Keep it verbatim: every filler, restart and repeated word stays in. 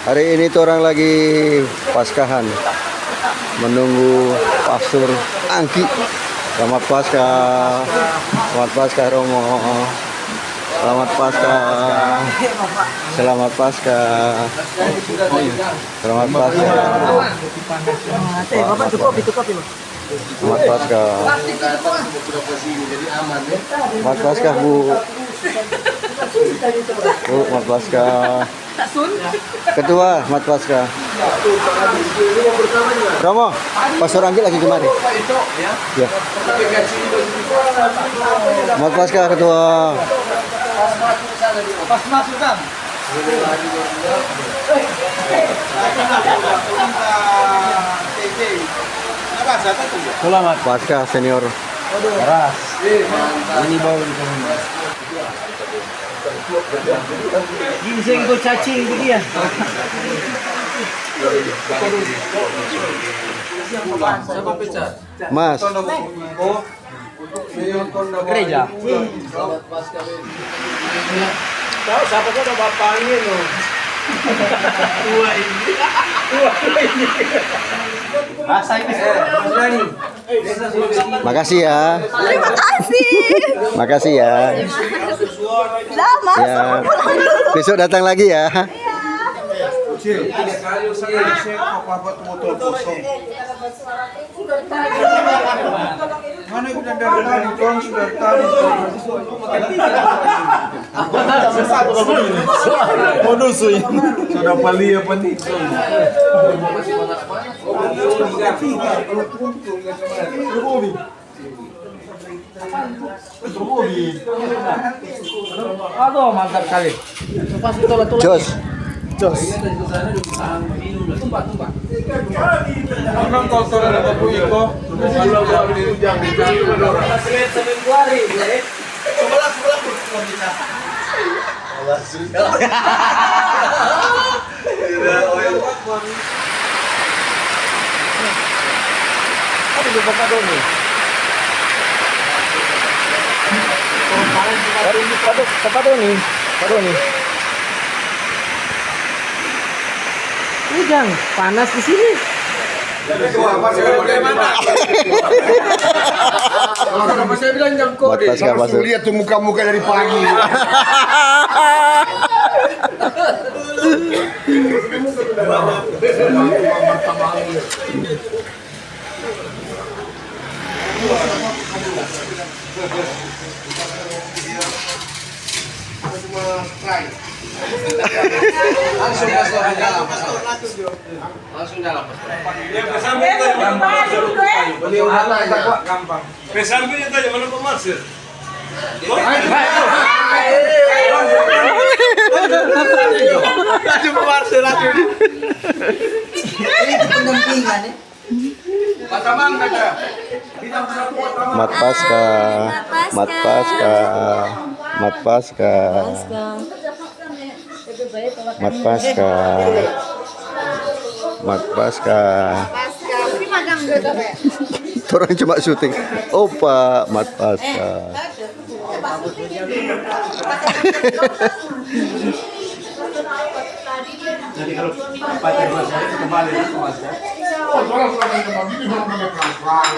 Hari ini torang lagi Paskahan, menunggu Pastor Angki. Selamat Paskah. Selamat Paskah, Romo. Selamat Paskah. Selamat Paskah. Selamat Paskah. Bapak, itu kopi, itu kopi, Mas. Selamat Paskah. Selamat Paskah, Bu. Bu, selamat Paskah. Ketua, selamat Paskah. Romo, Pastor Anggi lagi kemari. Ya. Selamat Paskah, Ketua. Pas masuk kan? Selamat Paskah, senior. Keras. Ini bau di sini. Ginseng go cacing tu dia. Mas. Gereja. Tahu siapa kau udah bapaknya lo? Tua ini. Tua ini. Masa ini. Makasih ya. Terima kasih. Makasih ya. Dah, Mas. Ya. Besok datang lagi ya. Mana bilang dari tadi, transfer tadi. Modus. Sudah palia apa nih? Aduh, mantap kali. Jos. Jos. Memang kotor ada babu iko. Aduh, Pak Doni. Aduh, Pak Doni. Pak Doni. Ujang, panas di sini. Mat Paskah, Pastor. Lihat tuh muka-muka dari pagi. Langsung pastor di dalam. Langsung dalam pastor. Beliau datang gampang. Pesan punya tanya mana Pak Marsir? Langsung Pak Marsir langsung. Ini pendampingan ya. Mat Paskah. Mat Paskah. Mat Paskah. Mat Paskah. Mat Paskah. Torang cuma syuting. Opa, Mat Paskah.